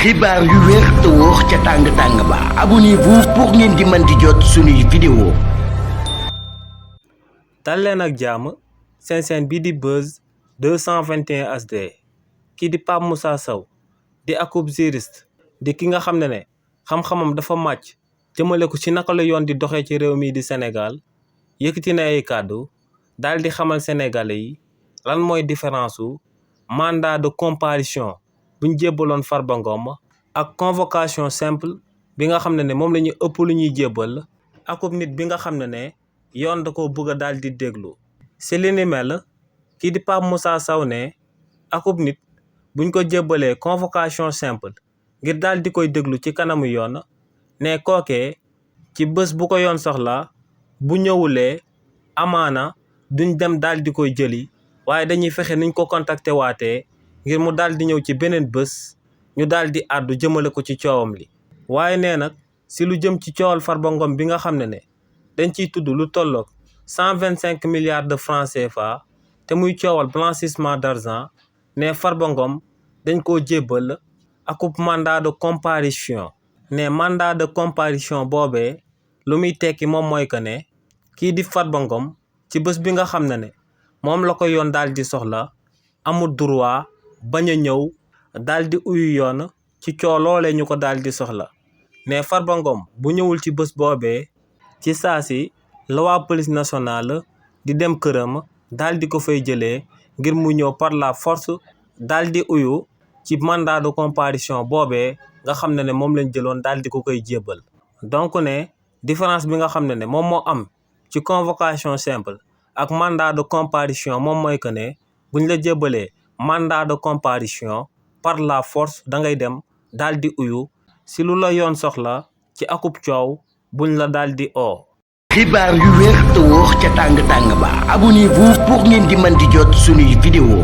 xibaar yu wér te wóor ca tàng-tàng ba abonnez-vous pour ngeen di mën di jot suñuy vidéo. dal leen ak jàmm seen chaîne bi di Buzz 221 HD kii di Pape Moussa Sow di akub juriste di ki nga xam ne xam-xamam dafa màcc jëmale ko ci naka la yoon di doxee ci réew mi di Sénégal yëkkati na ay kàddu daal di xamal sénégalais yi lan mooy différence su mandat de comparution buñ jébbaloon Farba Ngom ak convocation simple bi nga xam ne moom la ñuy ëpp lu ñuy jébbal akub nit bi nga xam ne yoon da ko bëgg a daal di déglu si li ni mel kii di Pape Moussa Sow ne akub nit buñ ko jébbalee convocation simple ngir daal di koy déglu ci kanamu yoon ne kookee ci bés bu ko yoon soxla bu ñëwulee amaana duñ dem daal di koy jëli waaye dañuy fexe niñ ko contacté waatee ngir mu daal di ñëw ci beneen bés ñu daal di àddu jëmale ko ci coowam li waaye nee nag si lu jëm ci coowal Farba Ngom bi nga xam ne dañ ciy tudd lu tolloog 125 milliards de francs CFA te muy coowal blanchissement d'argent ne Farba Ngom dañ koo jébbal akub mandat de comparution ne mandat de comparution boobee lu muy tekki moom mooy que ne kii di Farba Ngom ci bés bi nga xam ne moom la ko yoon daal di soxla amul droit bañ a ñëw daal di uyu yoon ci coow loolee ñu ko daal di soxla ne Farba Ngom bu ñëwul ci bés boobee ci saa si la waa police nationale di dem këram daal di ko fay jëlee ngir mu ñëw par la force daal di uyu ci mandat de comparution boobee nga xam ne moom lañ jëloon daal di ko koy jébbal. donc ne différence bi nga xam ne moom moo am ci convocation simple ak mandat de comparution moom mooy que ne buñ la jébbalee mandat de comparution par la force da ngay dem daal di uyu si lu la yoon soxla ci akub coow buñ la daal di oo. xibaar yu wér te wóor ca tàng-tàng ba abonnez-vous pour ngeen di mën di jot suñuy vidéo.